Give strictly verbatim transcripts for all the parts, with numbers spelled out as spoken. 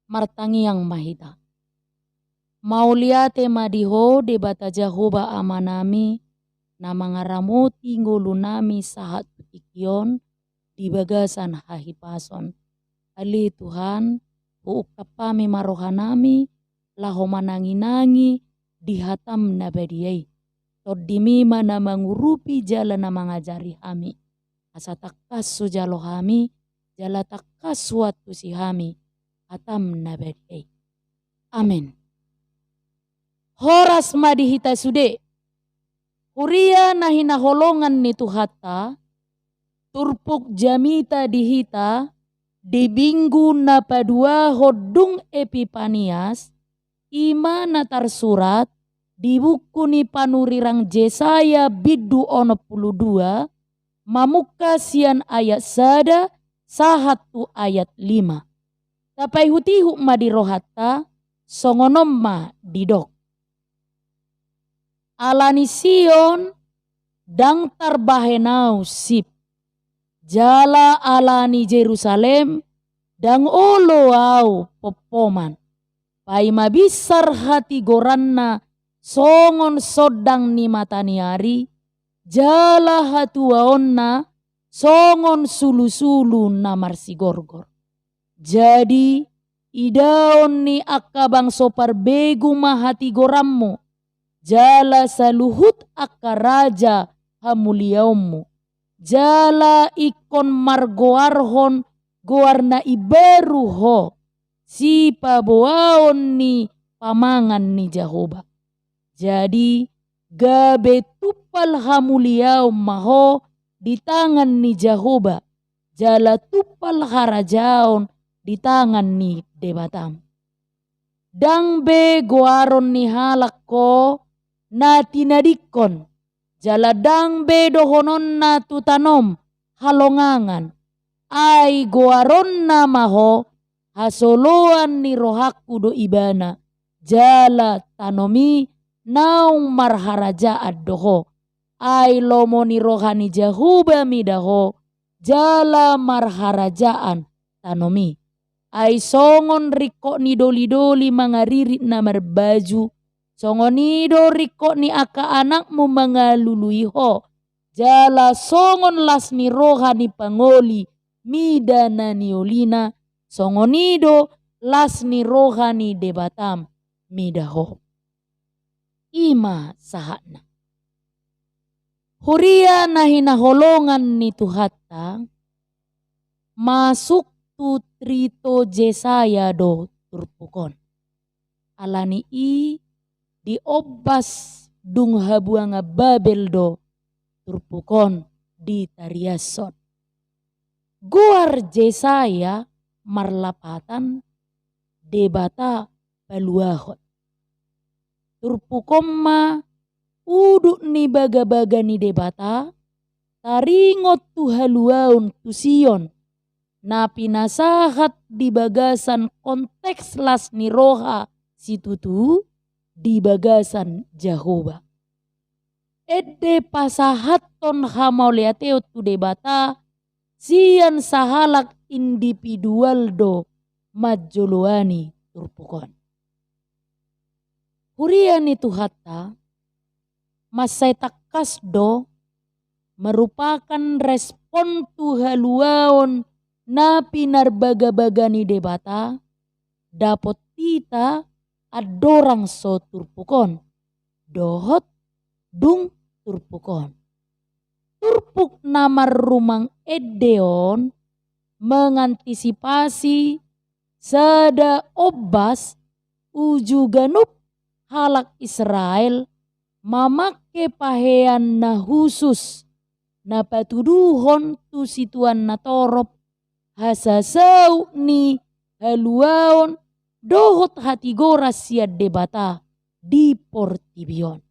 Martangiang ma hita. Mauliate ma di Ho Debata Jahowa Amanami, na mangaramoti ngolunami sahat tu tingki on di bagasan hahipason. Ale Tuhan, huungkap hami ma rohanami, laho manangi-nangi di hataM na badia i. TondiMi ma na mangurupi jala na mangajari hami. Asa tangkas hujalo hami, jala tangkas huantusi hami hataM na badia i. Amen. Horas ma di hita sude. Huria na hinaholongan ni Tuhanta, turpuk jamita di hita di Minggu na paduahon dung Epipanias, i ma na tarsurat di buku ni panurirang Jesaya bindu onom pulu dua, mamungka sian ayat sada sahat tu ayat lima. Tapaihut-ihut ma di rohanta, songon on ma didok. Ala ni Sion ndang tarbahen ahu sip, jala ala ni Jerusalem ndang olo ahu pompoman. Paima binsar hatigoranna songon sondang ni mata ni ari, jala hatuaonna songon sulusulu na marsigorgor. Jadi, idaon ni angka bangso parbegu ma hatigoranmu, jala saluhut angka raja hamuliaonmu. Jala ingkon margoarhon goar na imbaru ho, sipaboaon ni pamangan ni Jahowa. Jadi, gabe tumpal hamuliaon ma ho di tangan ni Jahowa, jala tumpal harajaon di tangan ni Debatam. Ndang be goaron ni halak ho na tinadingkon, jala ndang be dohononna tu tanom halongangan, ai goaronna ma ho, hasoloan ni rohangku do ibana, jala tanom i naung marharajaan do ho, ai lomo ni roha ni Jahowa mida ho, jala marharajaan tanom i. Ai songon ringkot ni doli-doli mangaririt na marbaju, songon i do ringkot ni angka anakmu mangalului ho, jala songon las ni roha ni pangoli mida na niolina, songon i do las ni roha ni Debatam mida ho. I ma sahatna. Huria na hinaholongan ni Tuhanta, masuk tu Trito Jesaya do turpuk on. Ala ni i di ombas dung habuangan Babel do turpuk on ditariashon. Goar Jesaya marlapatan Debata paluahon. Turpuk on ma udut ni bagabaga ni Debata, taringot tu haluaon tu Sion, na pinasahat di bagasan konteks las ni roha situtu di bagasan Jahowa. Ende pasahathon hamauliateon tu Debata sian sahalak individual do manjoloani turpuk on. Huria ni Tuhanta, mansai tangkas do merupakan respon tu haluaon na pinarbagabaga ni Debata, dapot hita andorang so turpuk on dohot dung turpuk on. Turpuk na marrumang ende on mengantisipasi sada ombas uju ganup halak Israel mamangke pahean na husus, na patuduhon tu situan na torop, hasasaut ni haluaon dohot hatigoran sian Debata di portibi on.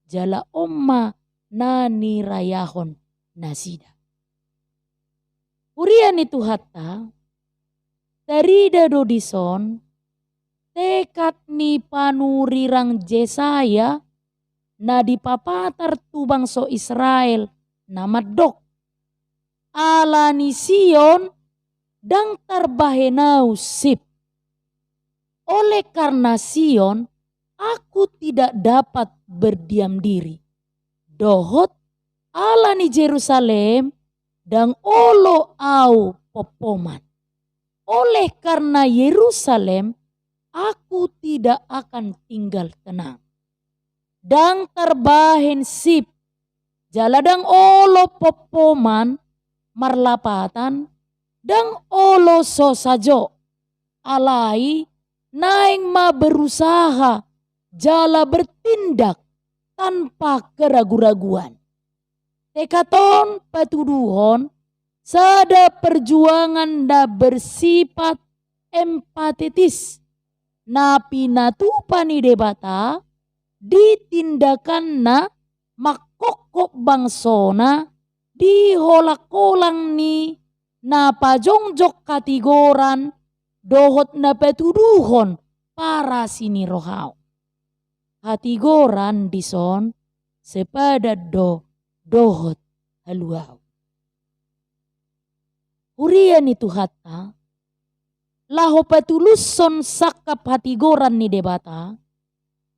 Jala on ma na nirayahon nasida. Huria ni Tuhanta, tarida do dison tekad ni panurirang Jesaya na dipapatar tu bangso Israel na mandok, ala ni Sion ndang tarbahen ahu sip. Oleh karena Sion, aku tidak dapat berdiam diri. Dohot ala ni Jerusalem, ndang olo au pompoman. Oleh karena Yerusalem, aku tidak akan tinggal tenang. Ndang tarbahen sip, jala ndang olo pompoman, marlapatan, ndang olo so sajo. Alai naeng ma berusaha jala bertindak tanpa keragu-raguan. Tekad on patuduhon sada perjuangan na bersifat empatetis, na pinatupa ni Debata di tindakanna mangkophop bangsona di holang-holang ni na pajongjong hatigoran dohot na patuduhon parasi ni roha on. Hatigoran dison sepadan do dohot haluaon. Huria ni Tuhanta, laho patulushon sangkap hatigoran ni Debata,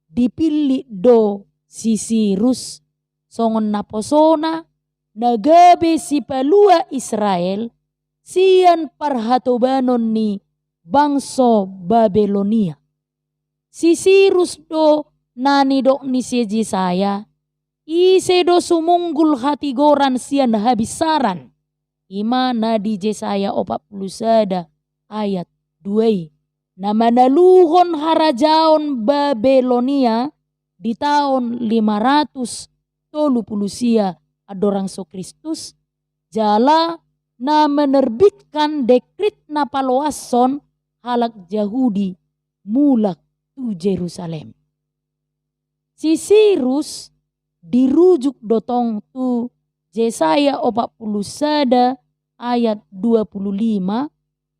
dipillit do si Sirus songon naposona na gabe sipalua Israel sian parhatobanon ni bangso Babilonia. Si Sirus do na nidok ni si Jesaya, ise do sumunggul hatigoran sian habinsaran. I ma na di Jesaya opat pulu sada ayat dua i, na manaluhon harajaon Babilonia di taon lima ratus tolu pulu sia andorang so Kristus, jala na menerbitkan dekrit na paloashon halak Jahudi mulak tu Jerusalem. Si Sirus dirujuk do tong tu Jesaya opat pulu sada ayat dua pulu lima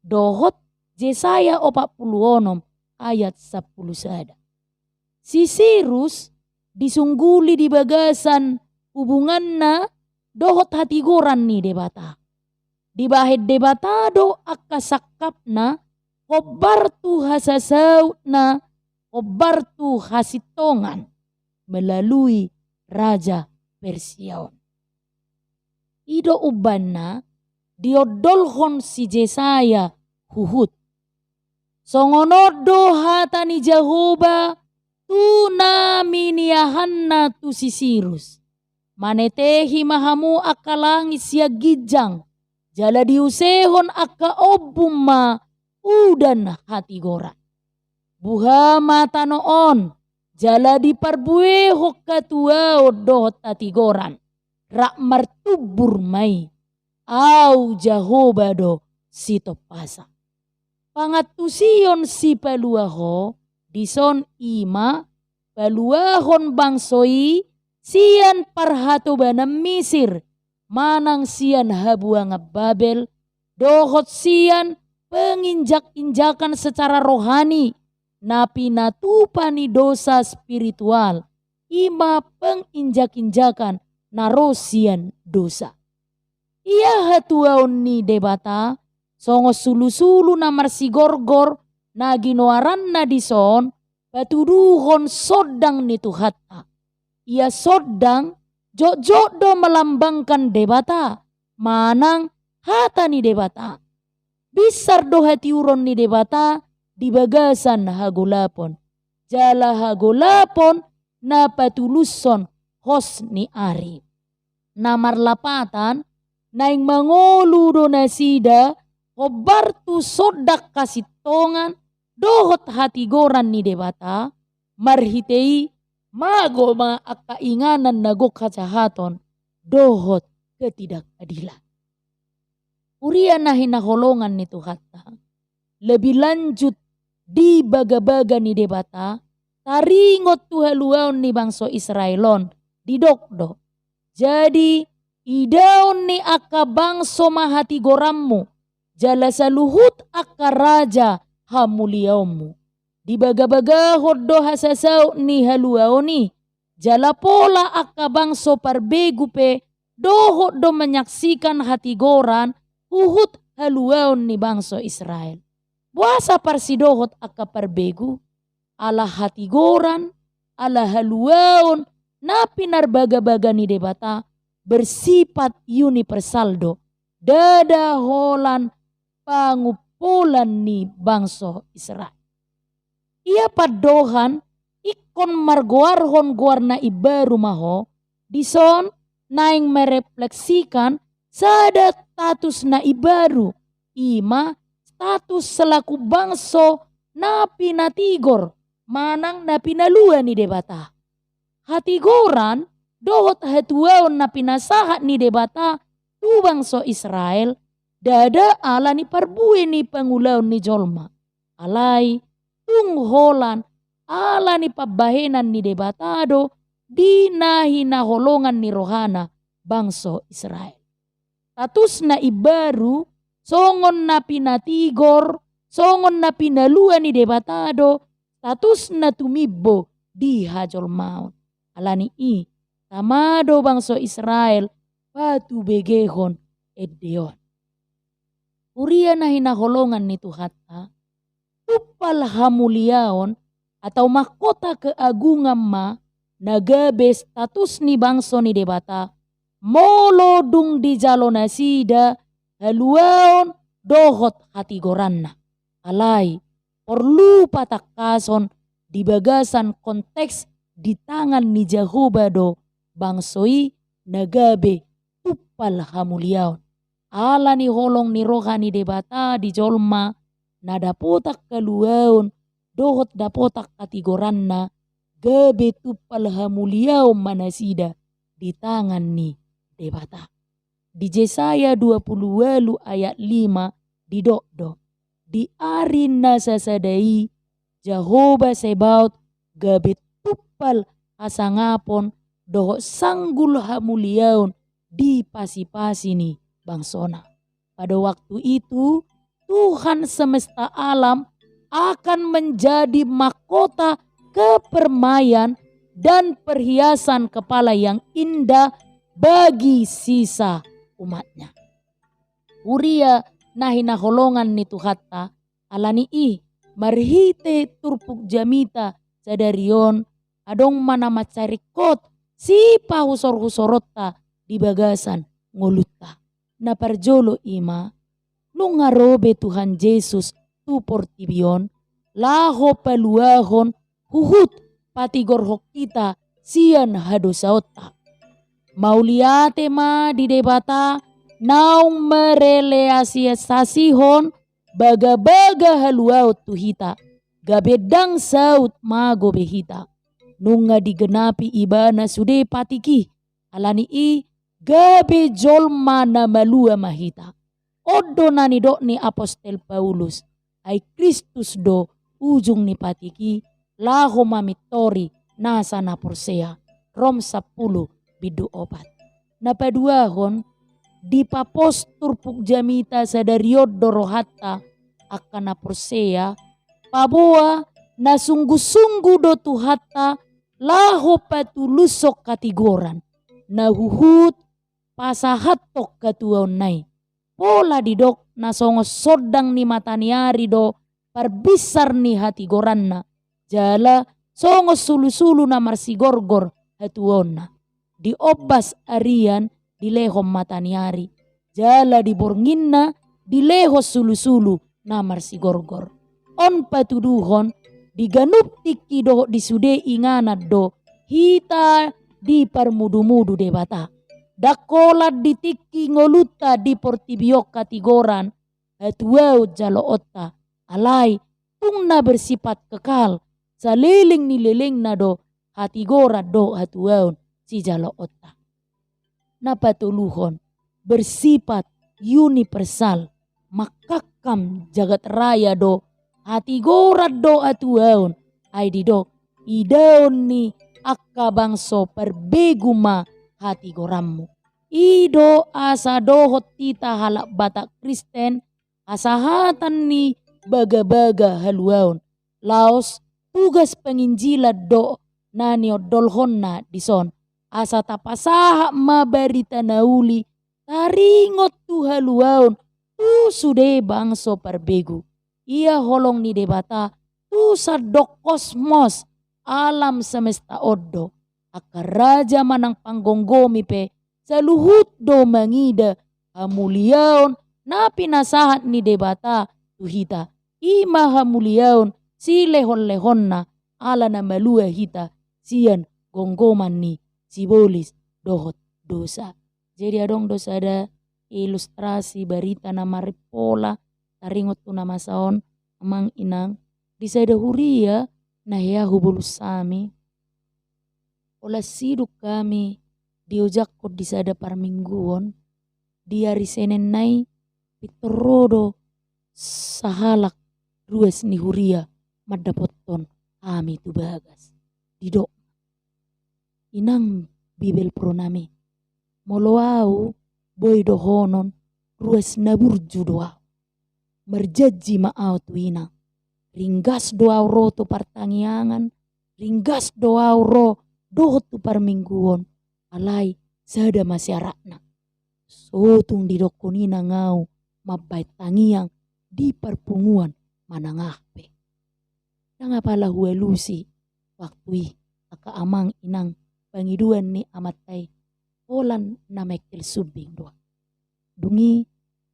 dohot Jesaya opat pulu onom ayat sampulu sada. Si Sirus disungguli di bagasan hubunganna dohot hatigoran ni Debata. Dibahen Debata do angka sangkapna hombar tu hasasautna, hombar tu hasintongan melalui raja Persia on. I do umbahen na diondolhon si Jesaya huhut. Songon on do hata ni Jahowa tu na miniahanna tu si Sirus. Manetehi ma hamu angka langit sian ginjang, jala diusehon angka ombun ma udan hatigoran. Buha ma tano on, jala diparbuehon hatuaon dohot hatigoran, rap martumbur ma i. Ahu Jahowa do sitompasa. Pangantusion sipalua ho, dison i ma paluahon bangso i sian parhatobanan Misir, manang sian habuangan Babel, dohot sian penginjak-injakan secara rohani, na pinatupa ni dosa spiritual, i ma penginjak-injakan na ro sian dosa. Ia hatuaon ni Debata, songon sulusulu na marsigorgor, na ginoaranna dison, patuduhon sondang ni Tuhanta. Ia sondang jotjot do melambangkan Debata, manang hata ni Debata. Binsar do hatiuron ni Debata di bagasan hagolapon. Jala hagolapon na patulushon hos ni ari. Na marlapatan, naeng mangolu do nasida hombar tu sondang hasintongan dohot hatigoran ni Debata, marhite i mago ma angka inganan na gok hajahaton dohot ketidakadilan. Huria na hinaholongan ni Tuhanta, lebih lanjut di bagabaga ni Debata, taringot tu haluaon ni bangso Israel on, didok do. Jadi, idaon ni angka bangso ma hatigoranmu, jala saluhut angka raja hamuliaonmu. Dibagabagahon do hasasaut ni haluaon i, jala pola angka bangso parbegu pe dohot do menyaksikan hatigoran huhut haluaon ni bangso Israel. Boasa parsidohot angka parbegu? Ala hatigoran, ala haluaon na pinarbagabaga ni Debata, bersifat universal do, ndada holan pangumpolan ni bangso Israel. Ia pandohan ingkon margoarhon goar na imbaru ma ho, dison naeng merefleksikan sada status na imbaru, i ma status selaku bangso na pinatigor manang na pinalua ni Debata. Hatigoran dohot hatuaon na pinasahat ni Debata tu bangso Israel, ndada ala ni parbue ni pangulaon ni jolma. Alai tung holan ala ni pambahenan ni Debata do di na hinaholongan ni rohana bangso Israel. Status na imbaru, songon na pinatigor, songon na pinalua ni Debata do status na tumimbo di hajolmaon. Ala ni i, tama do bangso Israel patubegehon ende on. Huria na hinaholongan ni Tuhanta, tumpal hamuliaon atau mahkota keagungan ma na gabe status ni bangso ni Debata, molo dung dijalo nasida haluaon dohot hatigoranna. Alai porlu patangkason di bagasan konteks di tangan ni Jahowa do bangso i na gabe tumpal hamuliaon. Ala ni holong ni roha ni Debata di jolma, na dapotan haluaon dohot dapotan hatigoranna, gabe tumpal hamuliaon ma nasida di tangan ni Debata. Di Jesaya dua pulu ualu ayat lima didok do, di ari na sasada i Jahowa Sebaot gabe tumpal hasangapon dohot sanggul hamuliaon di pasipasi ni bangsona. Pada waktu itu, Tuhan semesta alam akan menjadi mahkota kepermaian dan perhiasan kepala yang indah bagi sisa umat-Nya. Huria na hinaholongan ni Tuhanta, ala ni i, marhite turpuk jamita sadari on, adong ma na mansai ringkot sipahusorhusoronta di bagasan ngolunta. Na parjolo i ma, nunga ro be Tuhan Jesus tu portibi on, laho paluahon huhut patigorhon hita sian hadosaonta. Mauliate ma di Debata naung merealisasihon bagabaga haluaon tu hita, gabe ndang saut mago be hita. Nunga digenapi Ibana sude patik i, ala ni i gabe jolma na malua ma hita. On do na nidok ni apostel Paulus, ai Kristus do ujung ni patik i, laho mamintori nasa na porsea. Rom sampulu bindu opat. Na paduahon, dipapos turpuk jamita sadari on do rohanta angka na porsea, paboa na sungguhsungguh do Tuhanta laho patulushon hatigoran na huhut pasahathon hatuaonna i. Pola didok na songon sondang ni mataniari do parbinsar ni hatigoranna, jala songon sulusulu na marsigorgor hatuaonna. Diombas arian dilehon mataniari, jala di bornginna dilehon sulusulu na marsigorgor. On patuduhon, di ganup tingki dohot di sude inganan do hita diparmudumudu Debata. Ndang holan di tingki ngolunta di portibi on hatigoran, hatuaon jaloonta, alai tung na bersifat kekal, saleleng ni lelengna do hatigoran dohot hatuaon sijaloonta. Na patoluhon, bersifat universal, mangkangkam jagat raya do hatigoran dohot hatuaon, ai didok, idaon ni angka bangso parbegu ma hatigoranmu. I do asa dohot hita halak Batak Kristen hasahatan ni bagabaga haluaon, laos tugas penginjilan do na niondolhonna dison, asa tapasahat ma barita na uli taringot tu haluaon tu sude bangso parbegu. Ia holong ni Debata tu sandok kosmos, alam semesta on do. Angka raja manang panggomgomi pe saluhut do mangida hamuliaon na pinasahat ni Debata tu hita. I ma hamuliaon silehonlehonna ala na malua hita sian gomgoman ni sibolis dohot dosa. Jadi adong do sada ilustrasi barita na marimpola taringot tu na masa on, amang inang, di sada huria na hea hubolus hami. Olat sidung hami diojakhon di sada parmingguon, di ari Senen nai pintor ro do sahalak ruas ni huria mandapothon hami tu bagas. Didok, inang Bibelvrouw nami, molo au boi dohonon ruas na burju do au. Marjanji ma au tu inang. Ringgas do au ro tu partangiangan, ringgas do au ro dohot tu parmingguon, alai sada ma syaratna. So tung didokkon inang au mambahen tangiang di parpunguan manang aha pe. Ndang apala hualusi waktu i, angka amang inang, pangidoan ni amanta i, holan na mengkel sumbing do. Dung i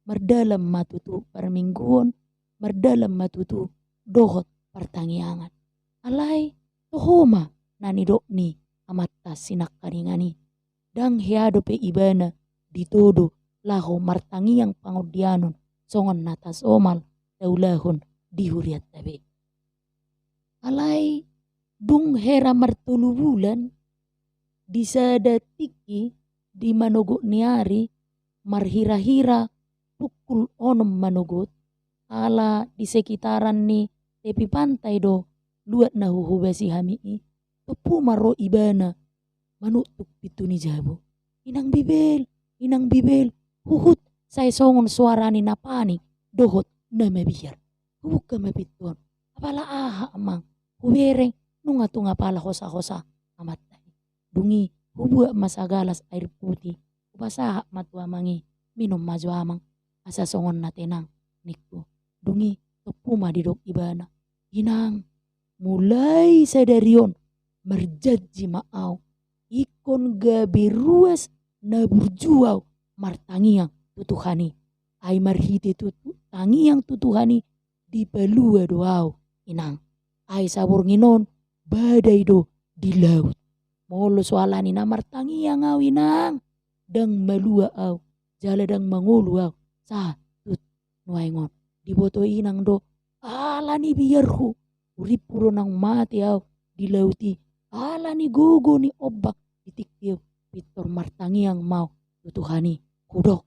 mardalan ma tutu parmingguon, mardalan ma tutu dohot partangiangan. Alai toho ma na nidok ni amanta sinangkaningan i. Ndang hea dope ibana ditodo laho martangiang pangondianon songon na tasomal taulahon di hurianta be. Alai dung hera martolu bulan, di sada tingki di manogot ni ari, marhirahira pukul onom manogot, ala di sekitaran ni tepi pantai do luat na huhobasi hami i, tompu ma ro ibana manuktuk pintu ni jabu. Inang Bibel, inang Bibel, huhut sai songon soara ni na panik dohot na mabiar. Hubuka ma pintu on. Apala aha amang? Hubereng, nunga tung apala hosa-hosa amanta i. Dung i hubuat ma sagalas air putih, hupasahat ma tu amang i, minum ma jo amang, asa songon na tenang, ningku. Dung i tompu ma didok ibana, inang, mulai sadari on marjanji ma au, ingkon gabe ruas na burju au martangiang tu Tuhan i. Ai marhite tu, tu tangiang tu Tuhan i dipalua do au, inang. Ai saborngin on badai do di laut. Molo so alani na martangiang au, inang, ndang malua au, jala ndang mangolu au sahat tu nuaeng on. Diboto inang do, alani biarhu, hurimpu do naung mate au di laut i, alani gogo ni ombak di tingki on, pintor martangiang ma au tu Tuhan i, hudok,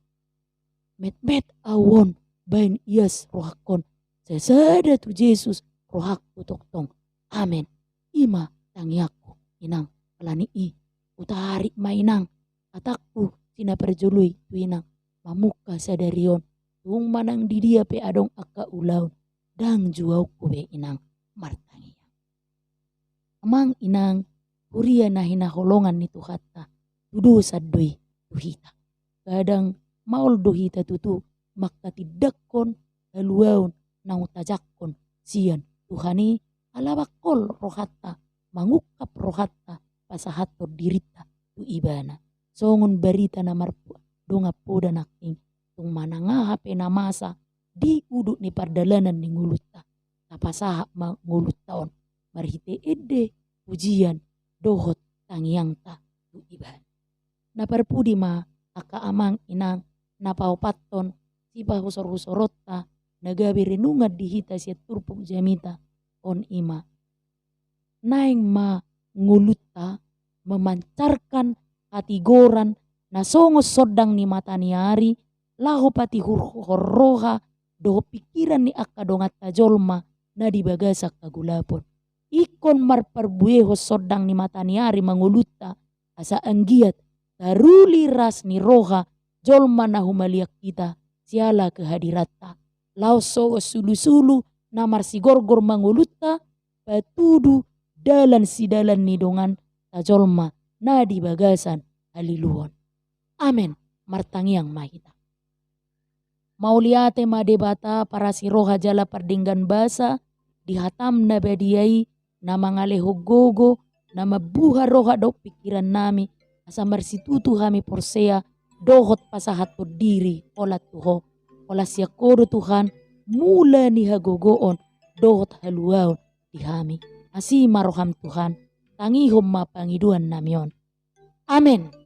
metmet au on baen ias rohangkon, sasada tu Jesus rohangku tongtong. Amen. I ma tangiangku, inang. Alani i, hutarik ma, inang, hatangku si na parjolo i tu inang, mamungka sadari on, tung manang di dia pe adong angka ulaon, ndang juaonku be, inang, martangiang. Amang inang, huria na hinaholongan ni Tuhanta, tudosan do i tu hita. Kadang maol do hita tutu mangkatindangkon haluaon naung tajangkon sian Tuhan i, ala bangkol rohanta mangungkap rohanta pasahathon dirinta tu Ibana. Songon barita na mardongan poda nangkin, tung manang aha pe na masa di udut ni pardalanan ni ngolunta, tapasahat ma ngolunta on marhite ende, pujian dohot tangiangta tu Ibana. Na parpudi ma angka amang inang, na paopathon sipahusorhusoronta na gabe renungan di hita sian turpuk jamita on, i ma, naeng ma ngolunta memancarkan hatigoran na songon sondang ni mata ni ari, laho patihurhon roha dohot pingkiran ni angka donganta jolma na di bagasan hagolapon. Ingkon marparbuehon sondang ni mata ni ari ma ngolunta, asa anggiat taruli ras ni roha jolma na humaliang hita siala kehadiranta, laos songon sulusulu na marsigorgor ma ngolunta patudu dalan sidalan ni donganta jolma na di bagasan haliluon. Amen. Martangiang ma hita. Mauliate ma Debata parasi roha jala pardenggan basa, di hataM na badia i, na mangalehon gogo, na mambuha roha dohot pingkirannami, asa marsitutu hami porsea, dohot pasahathon diri holan tu Ho. Holan sian Ho do Tuhan, mula ni hagogoon, dohot haluaon di hami. Asi ma rohaM Tuhan, tangihon ma pangidoannami on. Amen.